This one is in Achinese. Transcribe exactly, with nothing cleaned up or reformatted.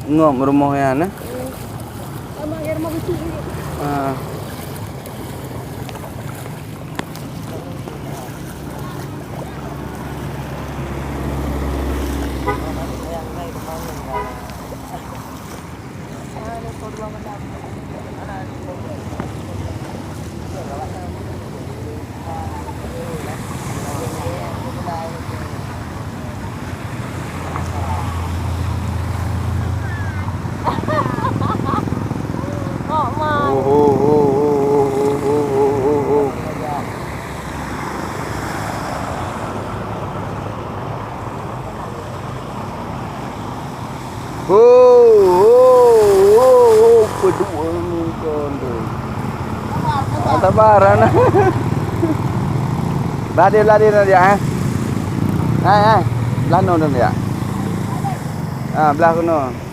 Ngop rumoh nyan, eh? Sama kayak rumah kecil ni. Ah. Ho, ho, ho, ho, peuduk ngon kon tu. Ah, sabar, Ana. Belah dia, belah dia, Nadia, eh. Hai, hai. Belah noe, Nadia. Ah, belah keunoe.